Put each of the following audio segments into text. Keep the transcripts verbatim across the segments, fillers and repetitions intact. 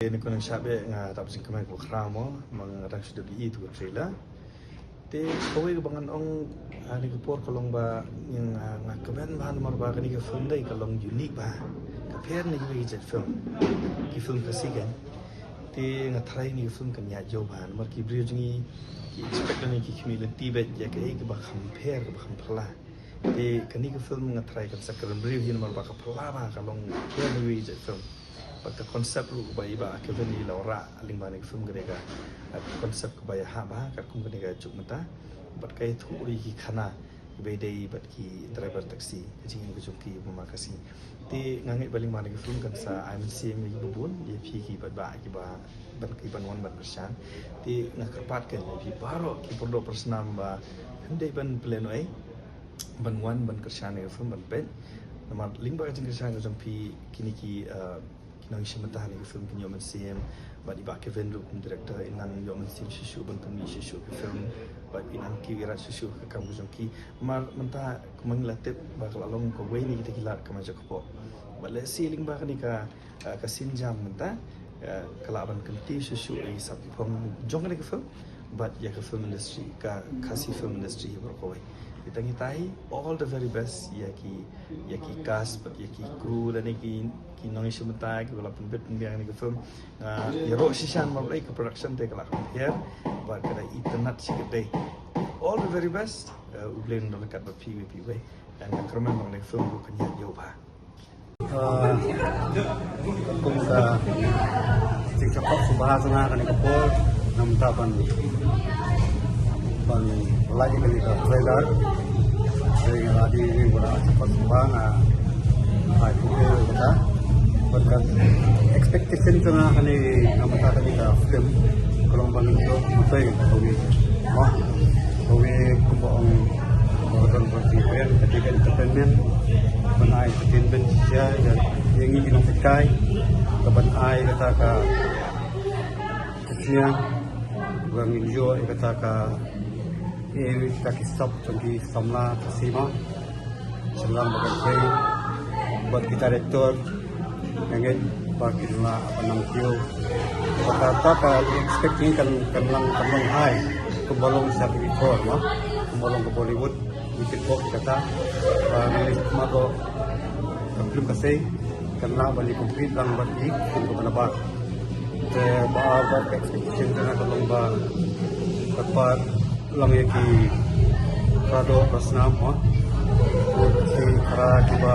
Ni ko nang shabe nga tap jingkmen ko khra mo, mang dang shu dep i tu trailer. Te kawei kaba ngan ong, ah, ni ka por ka long ba nga, nga kmen bha namar ba kani ka film dei ka long unique bha. Ka pher na kiwei ki jait film. Ki film Khasi kan. Te nga tharai ni ka film kan ïaid ïew bha namar ki briew jong ngi ki expect na ki khmih lynti bad ïa kaei kaba kham pher kaba kham phylla. Te kani ka film nga tharai kan sa kren briew hi namar ba ka phylla bha, ka long pher na kiwei ki jait film. Bad ka concept ruh ba i Bah Kevin i la wanrah lyngba kani ka film ka dei ka, ka concept kaba ïahap bha katkum kane ka juk mynta. Bad ka ïathuh ruh ïa ki khana kiba ïadei bad ki driver taxi, ka jingim ka jong ki ba ma Khasi. Te nga ngeit ba lyngba kane ka film kan sa ai mynsiem ïa kiba bun, ïa phi ki paidbah kiba ban, ki ban wan ban kyrshan. Te nga kyrpad keiñ ïa phi baroh ki paralok parasnam ba ym dei ban pynlehnohei ban wan ban kyrshan ïa ka film ban peit. Namar lyngba ka jingkyrshan ka jong phi kine ki, eh, ki nongïashim bynta ha kane ka film kin ïoh mynsiem. Bad i Bah Kevin ruh kum director in nang ïoh mynsiem shuh shuh ban pynmih shuh shuh ka film. Bad in nang kiew ïarap shuh shuh ha ka kam ka jong ki. Namar mynta kumba ngi la tip ba ka la long kawei na kita ki lad kamai jakpoh. Bad lehse lyngba kane ka, eh, ka sienjam mynta, eh, ka lah ban kyntiew shuh shuh ïa ki sap ki phong jong kane ka film. Bad ïa ka film industry, ka Khasi film industry hi baroh kawei. Te tang ita hi, all the very best ïa ki, ïa ki cast bad ïa ki crew lane ki, ki nongïashim bynta kiba la pynbit pynbiang ïa ka film. Ah, ïaroh shisha namar balei ka production te ka la kham pher bad ka da itynnad shikatdei. All the very best. Eh, U Blei un don ryngkat bad phi iwei pa iwei. Nga kyrmen ba kane ka film ruh kan ïaid ïew bha. Ah, kum ka jingshakop sngewbha jong nga kane ka por, namar ban, ban lait ïa kane ka trailer. Te nga la dei ïa u ba la shakop sngewbha, nga ai khublei ïa kata. Bad ka expectation jong nga kane, namar kane ka film ka long ban ïoh mynsiem kawei. Mo, kawei kumba ong, kumba don ban pynbiang, ka dei ka entertainment. Ban ai entertainment ïa, ïa, ïa ngi ki nongpeitkai. Ka ban ai kata ka, ka sniang ba ngin ïoh ïa kata ka, ïa kata ki sap jong ki samla Khasi mo. Sngewbha ba kan peit bad ki director, nga ngeit ba kin lah ban nang kiew. Ba kata ka expect ngi kan, kan long, kan long high kumba long sha ki before mo, kumba long ka Bollywood. Ngi tip bok kata, ba ngi, ma ko ka film Khasi kan lah ban ïa compete lang bad ki film kaba nabar. Te ba, ba ka expectation jong nga ka long ba ka part long ïa ki para doh para snam mo, ki para kiba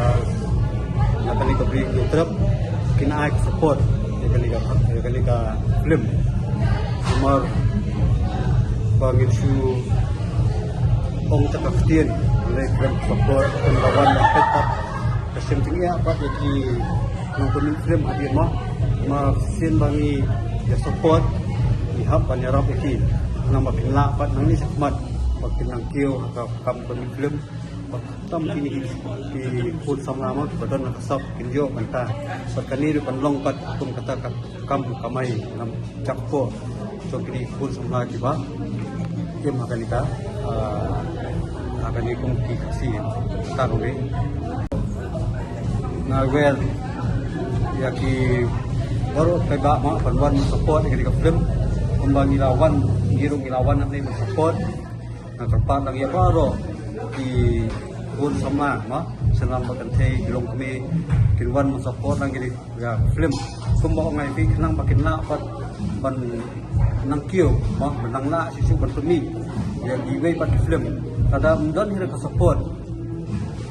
na kane ka bri Hynñiewtrep kin ai ka support ïa kane ka, ïa kane ka film. Namar ba ngin shu ong ta ka ktien, lei kren support, kren lawan ban peit pat ka shem jingïa pat ïa ki nongpynmih film hadien mo. Namar shisien ba ngi ïa support, ngi hap ban ïarap ïa ki, namar ba kin lah pat nangne shakhmat ba kin nang kiew ha ka kam pynmih film. Ba khamtam kine ki, ki khun samla mo kiba don ha ka sap kin ïoh bynta. Bad kane ruh kan long pat kum kata ka kam kamai ngam jakpoh jong kine ki khun samla kiba im ha kane ka, ah, ha kane kum ki Khasi. Kata ruh nga wer ïa ki baroh paidbah mo ban wan support ïa kane ka film. Kumba ngi la wan, ngi ruh ngi la wan hangne ban support. Nga kyrpad lang ïa baroh ki khun samla mo, shnong bad kynthei, ki longkmie, kin wan ban support lang ïa ka film. Kumba ong ai phi, khnang ba kin lah pat ban nang kiew mo, ban nang lah shisha ban pynmih ïa kiwei pat ki film. Lada ym don hi ka support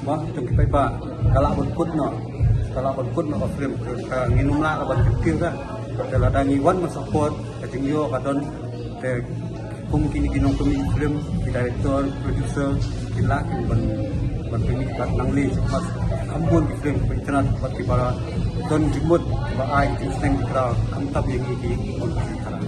mo jong ki paidbah, ka lah ban kut noh, ka lah ban kut noh ka film, ka ngin ym lah ban kyntiew ka. Te lada ngi wan ban support, ka jingïoh ka don. Te kum kine ki nongpynmih film, ki director, producer, ki lah kin ban, ban pynmih bad nangne shakhmat kham bun ki film ba itynnad bad kiba don jingmut, kiba ai ki jingsneng jingkraw khamtam ïa ngi ki khun ki khynnah.